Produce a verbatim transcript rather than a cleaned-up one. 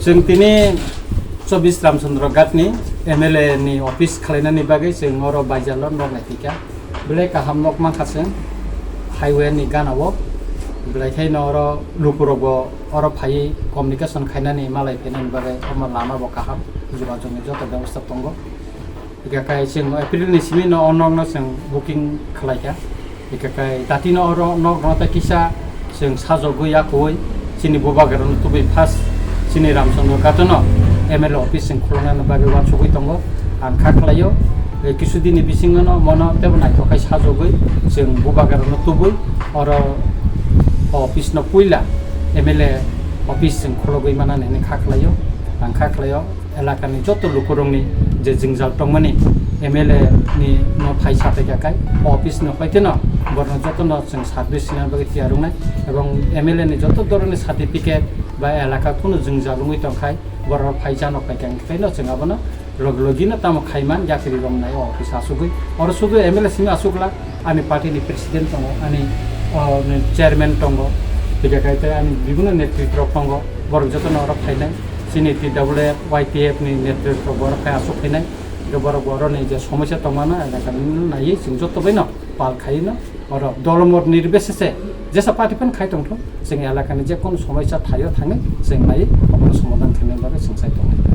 Chwng tini chobbish Ramchandra Ghat ni M L A ni office khwlainani bagwi chwng oro baizalo nok naitikha. Belai kaham nok mankha chwng highway ni gana o. Belai khaino oro lukurokbo oro phaiwi communication khainani malai phainani bagwi omo lama bo kaham. Jogajog ni joto bebosta tongo. Hingkha khe chwng April ni simi no o nok no chwng booking khlai kha. Hingkha khe dati no oro nok no tei kisa chwng sajogwi yakuwi chini bubagra no tubui first chini Ramchandra Ghat no M L A office chwng khulukna bagwi uansugwi tongo. Ang kha khlaio, eh, kisu dini bisingo no mono tebo naithok khai sajogwi chwng bubagra no tubui oro office no puila M L A office chwng khulugwi manani hinwi kha khlaio. Ang kha khlaio. Elakani joto lukurokni je jwngjal tongmani M L A ni no phai sapai kha khai, o office no hoite no borno joto no chwng service rwna bagwi tiyar wngnai, ebong M L A ni joto dhoroni certificate ba elaka kunu jwngjal wngwi tong khai borok phai jano khai kha, khai no chwng abono log logi no tamo khaiman yakri rok nai o office asugwi, oro sudu M L A simi asukla. Ani party ni president tongo, ani, o, ni chairman tongo, hingkha khe tei ani bibinno netritwrok tongo, borok jotono oro phainai. Chini T W F, Y T F ni netritwrok borok khai aswk phainai. Hingkhe borok borokni je somosya tongmano elakani naiwi chwng joto baino pal khaiwi no oro dolomor nirbisese jesa party phan khai tongthok, chwng elakani je kono somosya thaio thangwi chwng naiwi obono somadhan khainani bagwi chwng sai tongo.